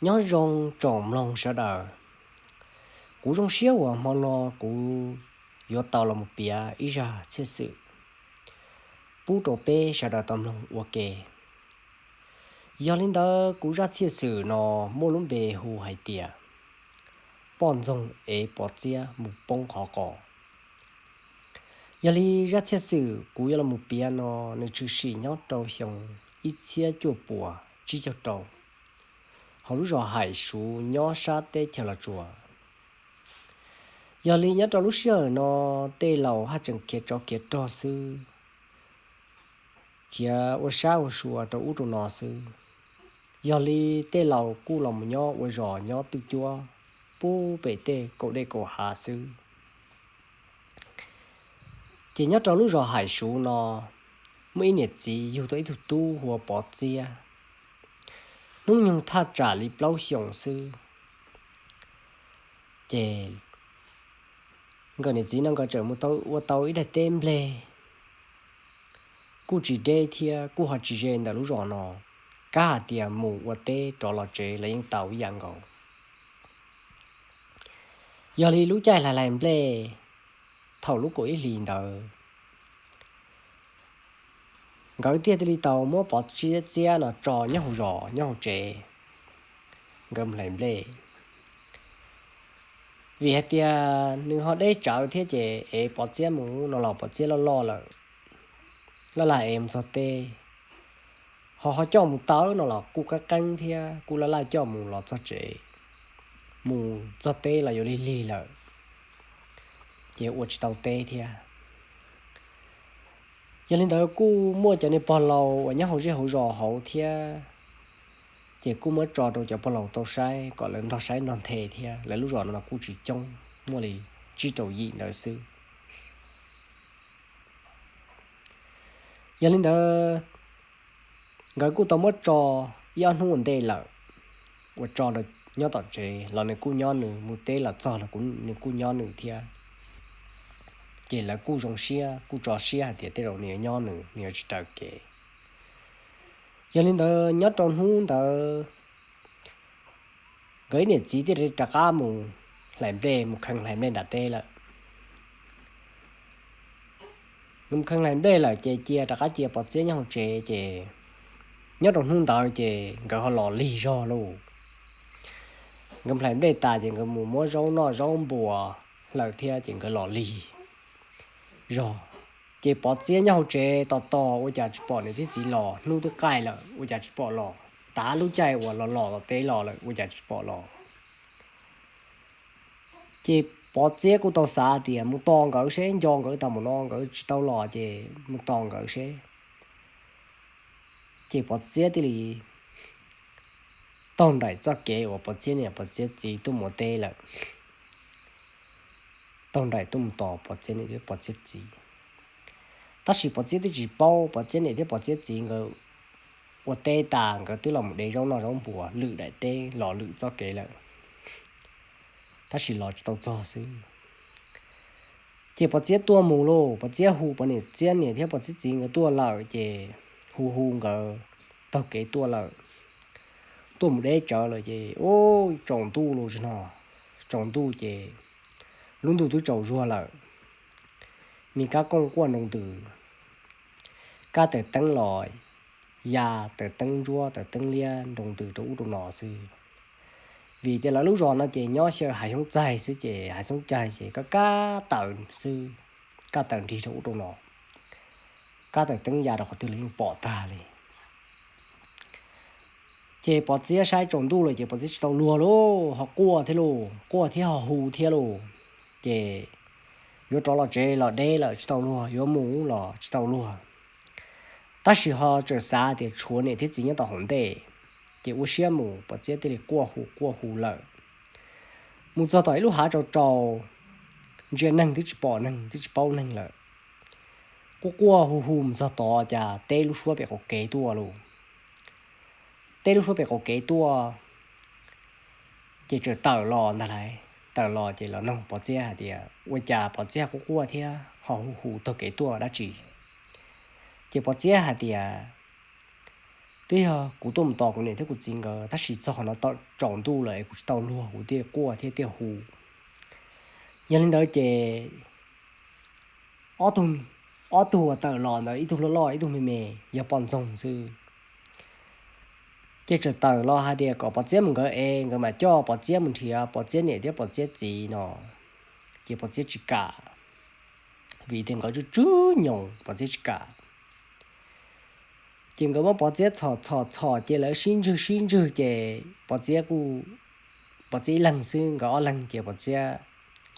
Nyob zoo tsoom mloog sawv daws, kuv zoo siab uas hmo no kuv yuav tau los mus piav ib zaj txhiaj xwm pub rau peb sawv daws tau mloog ua ke. Yog li ntawd kuv zaj txhiaj xwm no muaj lub npe hu hais tias poj ntxoog ev Pov Txiab mus poob qhov qos. Yog li zaj txhiaj xwm kuv yuav los mus piav no nws tshwm sim nyob rau xyoo ib txhiab cuaj puas tsib caug rau, hauv lub zos Haim Suv nyob sab teb chaws Los Tsuas. Yog li nyob rau lub sij hawm no tej laus haj tseem khiav tsov khiav rog xwb, khiav ua sab ua sua rau ub rau no xwb. Yog li tej laus kuj los mus nyob ua zos nyob twj cuab pub pem tej kaum dej kaum hav xwb. Ces nyob rau lub zos Haim Suv no muaj ib niam txiv yug tau ib tug tub hu ua Pov Txiab, hnub nyoog thaj tsam li plaub xyoos xwb. Ces nkawm niam txiv no nkawd tseem mus tau ua tau ib daim teb nplej, kuj tsis deb thiab kuj ho tsis ze ntawm lub zos no, kab hais tias mus ua teb rov los tsev los yeej tau ib yam nkaus. Yog li lub caij hlais hlais nplej thaum lub kaum ib hlis ntawd, nkawd thiaj li tau muab Pov Txiab no tso nyob hauv zos nyob hauv tsev, nkawd mus hlais nplej. Vim hais tias nws ho deb tsawv thiab ces ev Pov Txiab mus no los Pov Txiab loj loj lawm, laj laj ev mus txog teb, ho ho coj mus tawm no los kuj qeeb qeeb thiab kuj laj laj coj mus los txog tsev, mus txog teb los yuav lig lig lawm, ces ua tsis tau teb thiab. Yog li ntawd kuj muaj cov niag pog laus uas nyob hauv zej hauv zos hauv thiab, ces kuj muab tso rau cov pog laus tau saib kom lawv nrog saib nrog nthe thiab. Lawv lub zos no kuj tsis coob, muaj li tsib rau yim ntawd xwb. Yog li ntawd, nkawd kuj tau muab tso ib ob hnub ua ntej lawm, ua tso nyob tom tsev los nws kuj nyob nws, mus teb los txog los nws kuj nyob nws thiab. Ces lawv kuj zoo siab, kuj tso siab hais tias tej zaum nws yuav nyob nws, nws yuav tsis raws kev. Yog li ntawd nyob rau hnub ntawd, nkawd ib niam txiv thiaj li rov qab mus hlais nplej, mus kheev hlais nplej nram teb lawm. Nkawd mus kheev hlais nplej lawm ces cia rov qab cia Pov Txiab nyob hauv tsev ces nyob rau hnub ntawd ces nkawd ho los lig zog lauj. Nkawd hlais nplej tas ces nkawd mus muab zaub noj zaub npua lawm thiab ces nkawd los lig zog. Ces Pov Txiab nyob hauv tsev tos tos ua cas tsis pom niam thiab txiv los, hnub twb qaij lawm ua cas tsis pom los, tav lub caij uas los los tom teb los lawm ua cas tsis pom los. Ces Pov Txiab kuj tau xav tias mus tos nkawd seb, nco nkawd tas mus no nkawd tsis tau los ces mus tos nkawd seb. Ces Pov Txiab thiaj li taug nraim txoj kev uas Pov Txiab niam Pov Txiab txiv tuaj mus ua teb lawm. Taug nraim tuaj mus tos Pov Txiab niam thiab Pov Txiab txiv. Tab sis Pov Txiab twb tsis paub, Pov Txiab niam thiab Pov Txiab txiv nkawd ua teb tas nkawd twb los mus de zaub noj zaub npua lwm daim teb los lwm txoj kev lawm, tab sis los tsis tau txog xwb. Ces Pov Txiab tuaj mus lauj, Pov Txiab hu Pov Txiab niam thiab Pov Txiab txiv nkawd tuaj lawm ces hu hu nkawd taug kev tuaj lawm. Tuaj mus deb tsawv lawm ces ub tsaus ntuj los tsis no, tsaus ntuj ces lub ntuj twb tsaus zuag lawm. Me kab kooj quaj nroo ntws, kab taws teeb los ya taws teeb ntsuab taws teeb liab nroo ntws rau ub rau no xwb. Vim tias lawv lub zos no ces nyob xyaw hav xyoob txaig xwb ces hav xyoob txaig ces kab kab taws xwb, kab taws nrig rau ub rau no, kab taws teeb ya rau qhov twg los yeej pom tag li. Ces Pov Txiab saib tsaus ntuj lawm ces Pov Txiab tsis tau luag lauj, ho quaj thiab lauj, quaj thiab ho hu thiab lauj. Ces yuav rov los tsev los deb lawm tsis tau luag, yuav mus los tsis tau luag. Tab sis ho tseem xav tias tshuav niam thiab txiv nyob tom hauv ntej, ces ua siab mus, Pov Txiab thiaj li quaj hu quaj hu lawm. Mus txog tom ib lub hav tsaus tsaus, ntsia neeg twb tsis pom neeg, twb tsis paub neeg lawm. Quaj quaj hu hu mus txog tod cas teb lub suab pem qaum kev tuaj lauj. Teb lub suab pem qaum kev tuaj, ces txawm tawm los ntag lauj. Tawm los ces los noog Pov Txiab hais tias ua cas Pov Txiab quaj quaj thiab ho hu hu taug kev tuaj dab tsi. Ces Pov Txiab hais tias Twb yog kuv tuaj mus tos kuv niam thiab kuv txiv nkawd, tab sis txog qhov no tau tsaus ntuj lawm es kuv tsis tau luag, kuv thiaj quaj thiab thiaj hu. Yog li ntawd ces ob tug, ob tug uas tawm los ntawd, ib tug loj loj ib tug me me, yog poj ntxoog xwb. Ces txawm tawm los hais tias kom Pov Txiab mus nkawd es nkawd mam coj Pov Txiab mus nrhiav Pov Txiab niam thiab Pov Txiab txiv no. Ces Pov Txiab tsis kam, vim tias nkawd tswj tswj nyoos, Pov Txiab tsis kam. Ces nkawd muab Pov Txiab txhom txhom txhom ces lawv sib ntswg sib ntswg ces Pov Txiab kuj, Pov Txiab ib leeg xwb, nkawd ob leeg ces Pov Txiab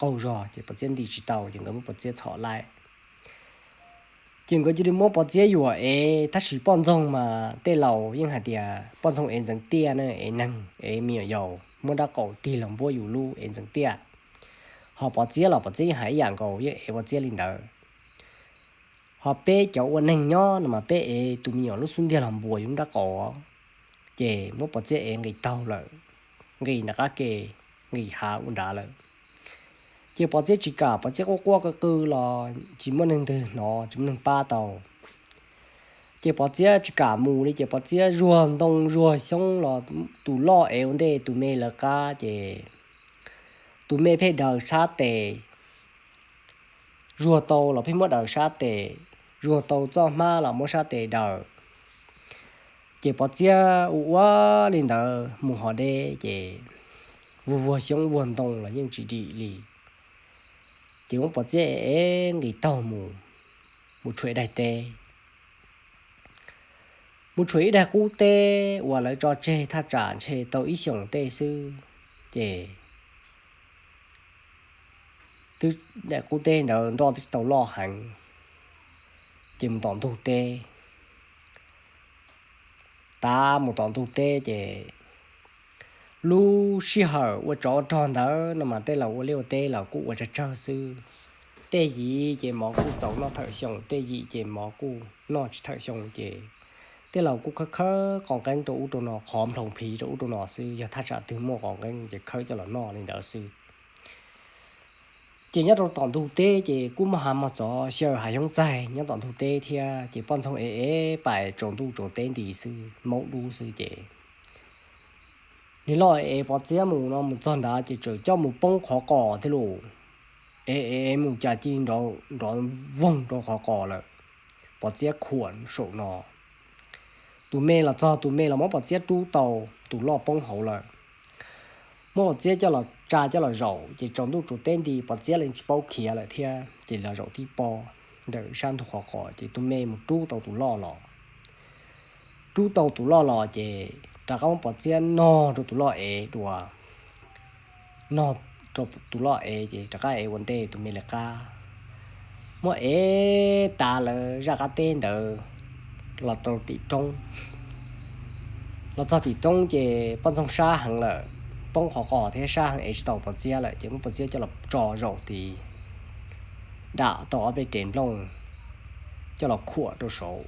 qaug zog ces Pov Txiab nti tsis tau ces nkawd muab Pov Txiab txhom laij. Ces nkawd cia li muab Pov Txiab yuam ev, tab sis poj ntxoog mas tej laus yeej hais tias poj ntxoog ev ntxeev tiaj na, ev neeg ev me nyuam yaus muab nrab qaum tig los npuab yus lub ev ntxeev tiaj. Ho Pov Txiab los Pov Txiab yeej hais ib yam nkaus, yeej ev Pov Txiab li ntawd. Ho peb cov ua neeg nyob no mas peb ev tus me nyuam lub xub ntiag los npuab yus lub nrab qaum, ces muab Pov Txiab ev nqis taug lawm, nqis nram qab ke, nqis hav ua nrad lawm. Ces Pov Txiab tsis kam, Pov Txiab quaj quaj qw qw los tsis muaj neeg twg hnov, tsis muaj neeg pab tau. Ces Pov Txiab tsis kam mus li ces Pov Txiab zuag ntoo zuag xyoob los tus loj ev ua ntej tus me lawv qab ces tus me pheej daws sab tes, zuag tau los pheej muab daws sab tes, zuag tau txoj hmab los muab sab tes daws. Ces Pov Txiab ua ua li ntawd mus hov deb ces vuag vuag xyoob vuag ntoo los yeej tsis dim li. Ces muab Pov Txiab ev ev nqis taug mus, mus tshuam ib daim teb. Mus tshuam ib daim qub teb uas lawv tso tseg thaj tsam ntshe tau ib xyoos tej xwb, ces twb daim qub teb ntawd nroj twb tsis tau loj heev, ces mus tom ntug teb. Tav mus tom ntug teb ces lub sij hawm ua tsov rog ntawd no mas tej laus ua liaj ua teb los kuj ua tsawg tsawg xwb. Tej yim ces mov kuj txaus noj thawm xyoo, tej yim ces mov kuj noj tsis thawm xyoo ces tej laus kuj khawb khawb qos nqeeb rau ub rau no, qhov nploos plhis rau ub rau no xwb. Yog thaj tsam twg muaj qos nqeeb ces khawb coj los noj li ntawd xwb. Ces nyob rau tom ntug teb ces kuj muaj hav mog txov xyaw hav xyoob txaig nyob tom ntug teb thiab, ces poj ntxoog ev ev pais tsaus ntuj tsaus teb nti xwb, maub dub xwb ces niag loj ev Pov Txiab mus no mus txog nrad ces txawm coj mus poob qhov qos thiab lauj. Ev ev mus cas cia li nrov nrov voog rau qhov qos lawm. Pov Txiab khuam saum no. Tus me los txog, tus me los muab Pov Txiab rub tau, tus loj poob hauv lawm. Muab Pov Txiab coj los tsa coj los zaum ces tsaus ntuj tsaus teb nti Pov Txiab li tsis paub khiav lawm thiab ces los zaum tib pob ntawm sab ntug qhov qos ces tus me mus rub tau tus loj los. Rub tau tus loj los ces rov qab muab Pov Txiab nog rau tus loj ev dua. Nog rau tus loj ev ces rov qab ev ua ntej tus me lawv qab. Muab ev tas lawv zaj qab teb ntawd los rau tim roob. Los txog tim roob ces poj ntxoog sab heev lawm, poob qhov qos thiab sab heev ev tsis tau Pov Txiab lawm ces muab Pov Txiab coj los tso zaum tid, dam tau ob peb rev nplooj coj los khuam rau saud,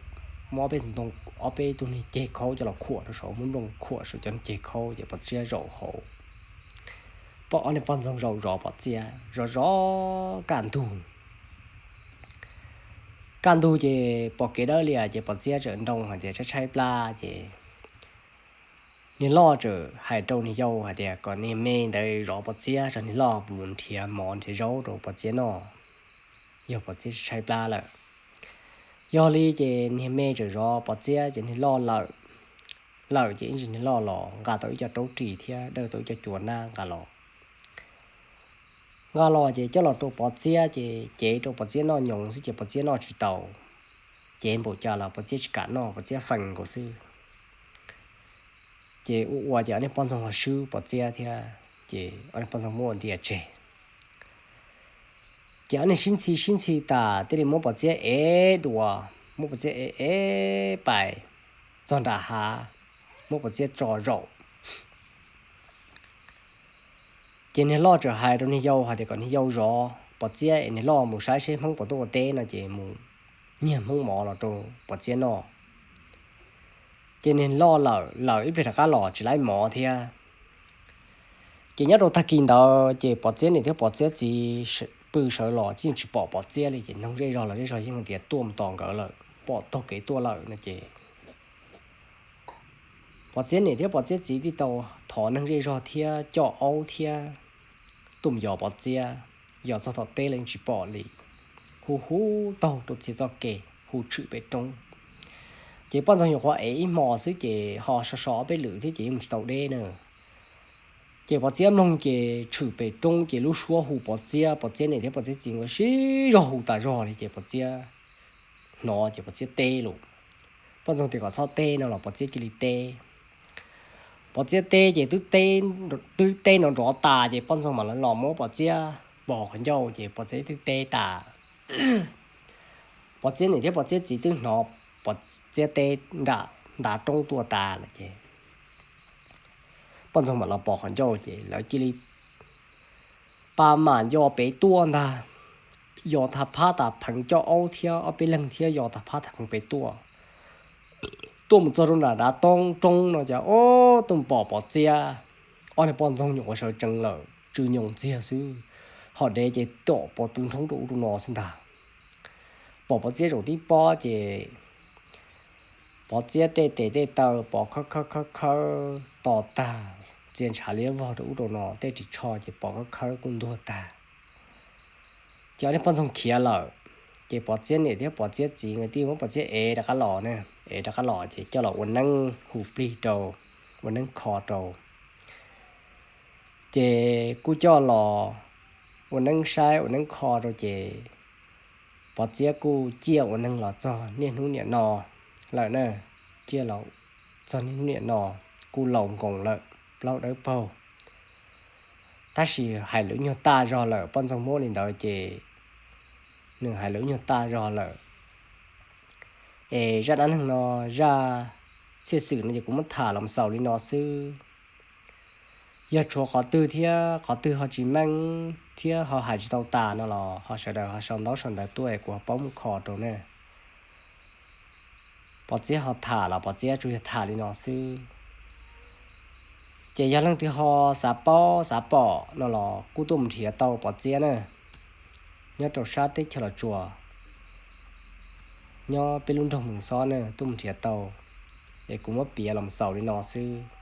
muab ob peb ntoo, ob peb tug niag ceg khaub coj los khuam rau saud, muab nplooj khuam saum cov niag ceg khaub ces Pov Txiab zaum hauv. Poj, ob niag poj ntxoog zaum zov Pov Txiab zov zov kaj ntug. Kaj ntug ces pom kev dawb lias ces Pov Txiab txawm nroo hais tias tshaib tshaib plab ces niag loj txawm hais rau niag yau hais tias kom niag me ntawd zov Pov Txiab tso, niag loj mus nrhiav mov nrhiav zaub rau Pov Txiab noj, yog Pov Txiab tshaib plab lawm. Yog li ces niag me txawm zov Pov Txiab ces niag loj lawm. Lawm ces ib ntsis niag loj los nqa tau ib co raub ris thiab dawj tau ib co cua nab nqa los. Nqa los ces coj los rau Pov Txiab ces cev rau Pov Txiab noj nyoos xwb ces Pov Txiab noj tsis tau. Cev npaum cas los Pov Txiab tsis kam noj, Pov Txiab fees nkaus xwb. Ces ua ua ces ob niag poj ntxoog ho swb Pov Txiab thiab, ces ob niag poj ntxoog muab ua ntias tseg. Ces ob niag sib ntxhi sib ntxhi tas thiaj li muab Pov Txiab ev dua, muab Pov Txiab ev ev pais txog nram hav, muab Pov Txiab tso zaum. Ces niag loj txawm hais rau niag yau hais tias kom niag yau zov Pov Txiab es niag loj mus saib seb Hmoob puas tuaj ua teb no ces mus nyiag Hmoob mov los rau Pov Txiab noj. Ces niag loj lawm, lawm ib pliag rov qab los tsis laib mov thiab. Ces nyob rau tag kis ntawd ces Pov Txiab niam thiab Pov Txiab txiv pw sawv los yeej tsis pom Pov Txiab li ces noog zej zog los zej zog yeej tias tuaj mus tos nkawd lawm, pom taug kev tuaj lawm no ces Pov Txiab niam thiab Pov Txiab txiv thiaj tau thov neeg zej zog thiab coj aub thiab tuaj mus yos Pov Txiab, yos txog tom teb los yeej tsis pom li, hu hu taug rau txhia txoj kev, hu tshwm pem roob. Ces poj ntxoog nyuam qhuav ev ib hmos xwb ces ho so so ob peb lwm thiab ces yeej mus tsis tau deb na. Ces Pov Txiab mloog ces tshwm pem roob ces lub suab hu Pov Txiab, Pov Txiab niam thiab Pov Txiab txiv nkawd sib zog hu tas zog li ces Pov Txiab hnov ces Pov Txiab teb lawm. Poj ntxoog tias kom txhob teb no los Pov Txiab cia li teb. Pov Txiab teb ces twb teb, twb teb nrov nrov tas ces poj ntxoog mam li los muab Pov Txiab pos qhov ncauj ces Pov Txiab twb teb tas. Pov Txiab niam thiab Pov Txiab txiv twb hnov Pov Txiab teb nram ntav roob tuaj tas lawm ces poj ntxoog mam los pos qhov ncauj ces lawv cia li pa mam yos pem tuaj ntag. Yos tag phab tas pheev, coj aub thiab ob peb leeg thiab yos tag phab tas pheev pem tuaj. Tuaj mus txog rau nram ntav toob roob no ces ob tug pom Pov Txiab, ob niag poj ntxoog nyuam qhuav sawv tsees lawm tsw nyoos ntxiag xwb, ho dev ces tom pov tu nrhoob rau ub rau no xwb ntag. Pom Pov Txiab zaum tib pob ces Pov Txiab tej tes tej taw pos khawb khawb khawb khawb to tag, txia ntshav liab vog rau ub rau no, tej ris tsho ces pos khawb khawb kuj ntuag tag. Ces ob niag poj ntxoog khiav lawm, ces Pov Txiab niam thiab Pov Txiab txiv nkawd thiaj muab Pov Txiab ev rov qab los ne, ev rov qab los ces coj los ua neeb hu plig rau, ua neeb kho rau. Ces kuj coj los ua neeb saib ua neeb kho rau ces Pov Txiab kuj ciaj ua neeg los txog niaj hnub niam no lawm na, ciaj los txog niaj hnub niam no kuj laus nkoos lawm, plaub dawb paug. Tab sis hais lus nyuag taj zog lawm, poj ntxoog muab li ntawd ces nws hais lus nyuag taj zog lawm. Es zaj dab neeg no, zaj txhiaj xwm no ces kuv muab tham los xaus li no xwb. Yog tshuav qhov twg thiab qhov twg ho tsis meej thiab ho hais tsis tau tas no los ho sawv daws ho sau ntaub sau ntawv tuaj es kuv ho paub mus kho rau ne. Pov Txiab ho tham los Pov Txiab tsuas yog tham li no xwb. Ces yog leej twg ho xav paub xav pom no los kuj tuaj mus nrhiav tau Pov Txiab na, nyob rau sab teb chaws Los Tsuas, nyob peb lub nroog Mees Xob na, tuaj mus nrhiav tau. Es kuv muab piav los xaus li no xwb.